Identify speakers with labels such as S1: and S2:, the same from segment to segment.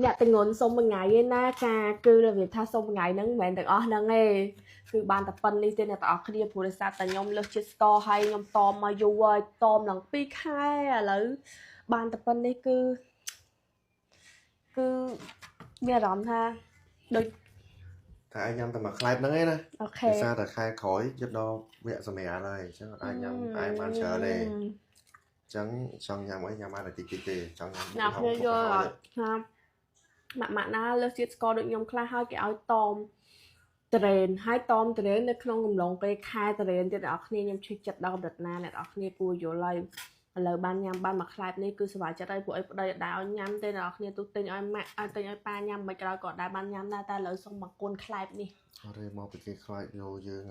S1: អ្នកតងន់សុំមួយថ្ងៃឯណាចាគឺរបៀបថាសុំមួយថ្ងៃហ្នឹងមិនមែនទាំងអស់ហ្នឹងទេគឺបានតែប៉ុណ្្នេះទេអ្នកទាំងអស់គ្នាព្រោះដោយសារតែខ្ញុំលើសជាតិស្ករហើយខ្ញុំតមមកយូរហើយតមឡើង2ខែឥឡូវបានតែប៉ុណ្្នេះគឺគឺមានអារម្មណ៍ថាដូច
S2: តែឯងញ៉ាំតែមួយខ្លែបហ្នឹងឯងណា
S1: អូខេ
S2: ដោយសារតែខែក្រោយជិតដល់វគ្គសម្រាប់ហើយអញ្ចឹងអត់អាចញ៉ាំផ្អែមបានច្រើនទេអញ្ចឹងចង់ញ៉ាំអីញ៉ាំបានតែតិចតិចទេចង់ញ៉ាំ
S1: អ្នកគ្នាយល់អត់ថាម៉ាក់ម៉ាក់ណាលើសជាតិស្ករដូចខ្ញុំខ្លះហើយគេឲ្យតមត្រេនហើយតមត្រេននៅក្នុងកំឡុងពេលខែត្រេនទៀតអ្នកនរគ្នាខ្ញុំឈឺចិត្តដល់កម្រិតណាអ្នកនរគ្នាគួរយល់ហើយឥឡូវបានញ៉ាំបានមួយខ្លែបនេះគឺសប្បាយចិត្តហើយព្រោះអីប្តីអត់ដែរឲ្យញ៉ាំទេអ្នកនរគ្នាទូទិញឲ្យម៉ាក់ឲ្យទិញឲ្យប៉ាញ៉ាំមិនក្រោយក៏ដែរបានញ៉ាំដែរតែឥឡូវសុំមកគុណខ្លែបនេះ
S2: អត់ទេមកពីគេខ្លាចយកយើង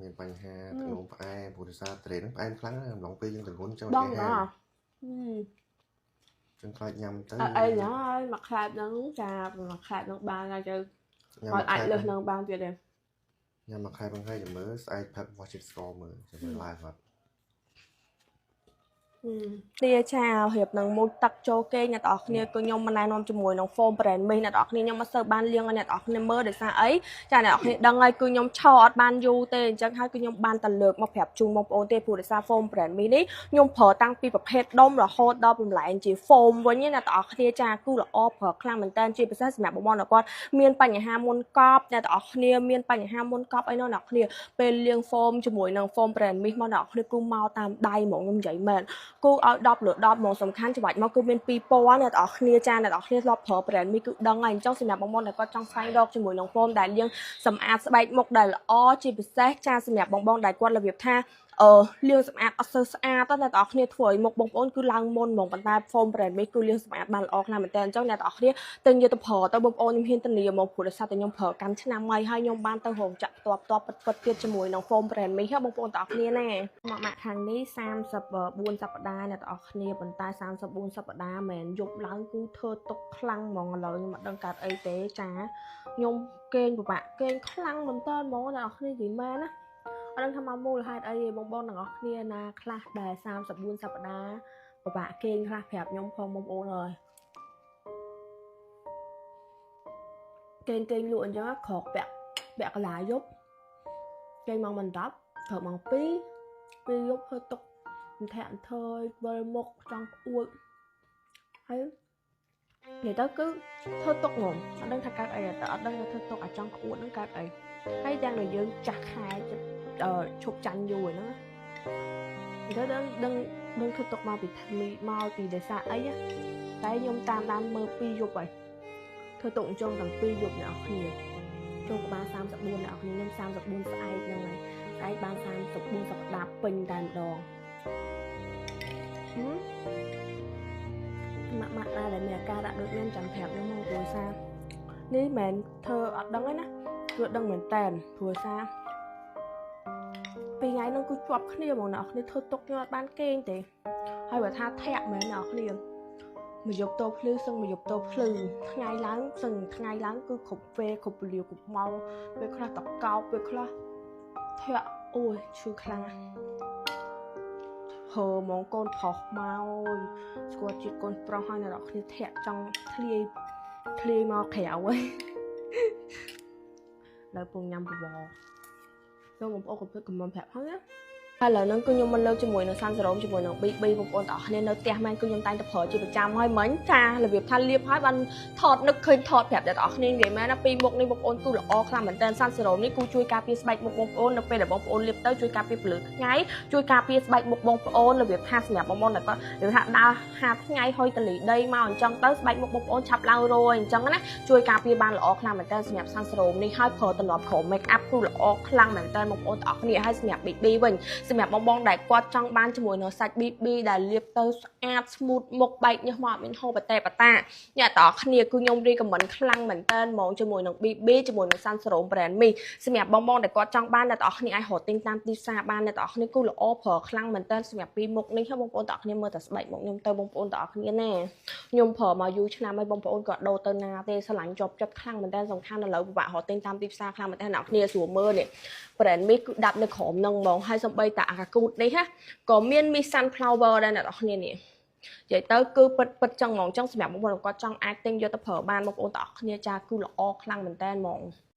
S2: មានបញ្ហាទឹកនោមផ្អែមព្រោះដោយសារត្រេនហ្នឹងផ្អែមខ្លាំងណាស់អំឡុងពេលយើងទងន់ចូល
S1: បង
S2: គេហា
S1: ហ៎
S2: ចឹងខ្លាចញ៉ាំទៅ
S1: អត់អីណាហើយមួយខ្លែបហ្នឹងចាមួយខ្លែបហ្នឹងបានហើយទៅ
S2: ញ៉ាំ
S1: ឲ្យអាចលើស
S2: មួយ
S1: ហ្នឹងបានទៀតទេ
S2: ញ៉ាំមួយខែហ្នឹងហើយចាំមើលស្អែកផឹកវាស់ជាតិស្ករមើលចាំមើលឡើងអត់
S1: ទាចារៀបនឹងមួយទឹកចូលគេងអ្នកទាំងអស់គ្នាគឺខ្ញុំមិនណែនាំជាមួយនឹង foam brand មីសអ្នកទាំងអស់គ្នាខ្ញុំមិនសូវបានលាងឲ្យអ្នកទាំងអស់គ្នាមើលដោយសារអីចាអ្នកទាំងអស់គ្នាដឹងហើយគឺខ្ញុំឆោអត់បានយូរទេអញ្ចឹងហើយគឺខ្ញុំបានតែលើកមកប្រាប់ជូនបងប្អូនទេព្រោះដោយសារ foam brand មីសនេះខ្ញុំប្រើតាំងពីប្រភេទដុំរហូតដល់បំលែងជា foam វិញណាអ្នកទាំងអស់គ្នាចាគឺល្អប្រើខ្លាំងមែនតើជាពិសេសសម្រាប់បងប្អូនដែលគាត់មានបញ្ហាមុនកប់អ្នកទាំងអស់គ្នាមានបញ្ហាមុនកប់អីនោះអ្នកទាំងអស់គ្នាពេលលាង foam ជាមួយនឹង foam brand មីសមកអ្នកទាំងអស់គ្នាគឺមកតាមដៃហ្មងខ្ញុំនិយាយមែន គូឲ្យ10លើ10ហ្មងសំខាន់ច្បាច់មកគឺមាន2ពណ៌អ្នកទាំងអស់គ្នាចាអ្នកទាំងអស់គ្នាធ្លាប់ប្រើ brand មីគឺដឹងហើយអញ្ចឹងសម្រាប់បងប្អូនដែលគាត់ចង់ស្វែងរកជាមួយនឹង foam ដែលលាងសម្អាតស្បែកមុខដែលល្អជាពិសេសចាសម្រាប់បងបងដែលគាត់របៀបថាអឺលាងសម្អាតអត់សូវស្អាតទេអ្នកទាំងអស់គ្នាធ្វើឲ្យមុខបងប្អូនគឺឡើងមុនហ្មងប៉ុន្តែ foam brand មីគឺលាងសម្អាតបានល្អខ្លាំងមែនតើអញ្ចឹងអ្នកទាំងអស់គ្នាទិញយកទៅប្រើទៅបងប្អូនខ្ញុំហ៊ានធានាមកព្រោះដោយសារតែខ្ញុំប្រើកាន់ឆ្នាំហើយហើយខ្ញុំបានទៅរោងចក្រផ្ទាល់ផ្ទាល់ពិតពិតទៀតជាមួយនឹង foam brand មីបងប្អូនទាំងអស់គ្នាណាម៉ាក់ម៉ាក់ខាងនេះ34សប្តាហ៍អ្នកទាំងអស់គ្នាប៉ុន្តែ34សប្តាហ៍មិនយប់ឡើងគឺធ្វើទុកខ្លាំងហ្មងឥឡូវខ្ញុំអត់ដឹងកើតអីទេចាខ្ញុំគេងពិបាកគេងខ្លាំងមែនតើហ្មងអ្នកទាំងអស់គ្នានិយាយមែនណាអត់ដឹងថាមកមូលហេតុអីទេបងប្អូនទាំងអស់គ្នាណាខ្លះដែល34សប្តាហ៍ពិបាកគេងខ្លះប្រាប់ខ្ញុំផងបងប្អូនអើយគេងគេងលក់អញ្ចឹងក្រោកពាក់ពាក់កន្លាយប់គេងម៉ោង10ក្រោកម៉ោង2ពេលយប់ធ្វើទុកអន្ធាក់អន្ថើយវិលមុខចង់ក្អួតហើយនិយាយទៅគឺធ្វើទុកហ្មងអត់ដឹងថាកើតអីតែអត់ដឹងថាធ្វើទុកអាចង់ក្អួតហ្នឹងកើតអីហើយទាំងដែលយើងចាស់ខែចិត្តឈប់ចាញ់យូរហ្នឹងទៅដឹងដឹងដឹងធ្វើទុកមកពីមកពីដោយសារអីតែខ្ញុំតាមដានមើលពីរយប់ហើយធ្វើទុកអញ្ចឹងទាំងពីរយប់អ្នកនរគ្នាចូលក្បាល34អ្នកនរគ្នាខ្ញុំ34ស្អែកហ្នឹងហើយស្អែកបាន34សប្តាហ៍ពេញតែម្ដងម៉ាក់ម៉ាក់ដែរដែលមានអាការៈដូចខ្ញុំចាំប្រាប់ខ្ញុំមកគ្រួសារនេះមិនធ្វើអត់ដឹងទេណាគឺដឹងមែនតែនគ្រួសារពីថ្ងៃហ្នឹងគឺជាប់គ្នាហ្មងអ្នកនរគ្នាធ្វើទុកខ្ញុំអត់បានគេងទេហើយបើថាធាក់មែនអ្នកនរគ្នាមួយយប់តភ្លឺសឹងមួយយប់តភ្លឺថ្ងៃឡើងសឹងថ្ងៃឡើងគឺគ្រប់ពេលគ្រប់វេលាគ្រប់ម៉ោងពេលខ្លះតកោបពេលខ្លះធាក់អូយឈឺខ្លាំងណាស់ហឺហ្មងកូនប្រុសមកអូយស្គាល់ជាតិកូនប្រុសហើយអ្នកនរគ្នាធាក់ចង់ធ្លាយធ្លាយមកក្រៅហើយនៅពងញ៉ាំបបរចូលបងប្អូនកុំភ្លេចខមមិនប្រាប់ផងណាហើយឥឡូវហ្នឹងគឺខ្ញុំមកលើកជាមួយនឹងសាន់សេរ៉ូមជាមួយនឹង BB បងប្អូនទាំងអស់គ្នានៅផ្ទះមែនគឺខ្ញុំតែងតែប្រើជាប្រចាំហើយមិញចារបៀបថាលាបហើយបានថតនឹកឃើញថតប្រាប់អ្នកទាំងអស់គ្នានិយាយមែនណាពីមុខនេះបងប្អូនគឺល្អខ្លាំងមែនតើសាន់សេរ៉ូមនេះគឺជួយការពារស្បែកមុខបងប្អូននៅពេលដែលបងប្អូនលាបទៅជួយការពារពលឺថ្ងៃជួយការពារស្បែកមុខបងប្អូនរបៀបថាសម្រាប់បងប្អូនដែលគាត់របៀបថាដើរហាថ្ងៃហុយតលីដីមកអញ្ចឹងទៅស្បែកមុខបងប្អូនឆាប់ឡើងរយអញ្ចឹងណាជួយការពារបានល្អខ្លាំងមែនតើសម្រាប់សាន់សេរ៉ូមនេះហើយប្រើត្រឡប់ក្រោម make up គឺល្អខ្លាំងមែនតើបងប្អូនទាំងអស់គ្នាហើយសម្រាប់ BB វិញសម្រាប់បងបងដែលគាត់ចង់បានជាមួយនឹងសាច់ BB ដែលលាបទៅស្អាត smooth មុខបែកញើសមកអត់មានហូរបតេបតាអ្នកទាំងអស់គ្នាគឺខ្ញុំ recommend ខ្លាំងមែនតើហ្មងជាមួយនឹង BB ជាមួយនឹង Sun Serum brand មីសម្រាប់បងបងដែលគាត់ចង់បានអ្នកទាំងអស់គ្នាអាចរកទិញតាមទីផ្សារបានអ្នកទាំងអស់គ្នាគឺល្អប្រើខ្លាំងមែនតើសម្រាប់ពីមុខនេះបងប្អូនទាំងអស់គ្នាមើលតែស្បែកមុខខ្ញុំទៅបងប្អូនទាំងអស់គ្នាណាខ្ញុំប្រើមកយូរឆ្នាំហើយបងប្អូនក៏ដូរទៅណាទេស្រឡាញ់ជាប់ចិត្តខ្លាំងមែនតើសំខាន់ឥឡូវពិបាករកទិញតាមទីផ្សារខ្លាំងមែនតើអ្នកគ្នាស្រួលមើលនេះ brand មីគឺដាប់នៅក្រោមនឹងហ្មងហើយសំបីតាអាកាគូតនេះណាក៏មានមី sunflower ដែរអ្នកនរគ្នានេះ និយាយទៅគឺពិតពិតចឹងហ្មងចឹងសម្រាប់បងប្អូនគាត់ចង់អាចទិញយកទៅប្រើបានបងប្អូនទាំងអស់គ្នាចាគឺល្អខ្លាំងមែនតើហ្មង។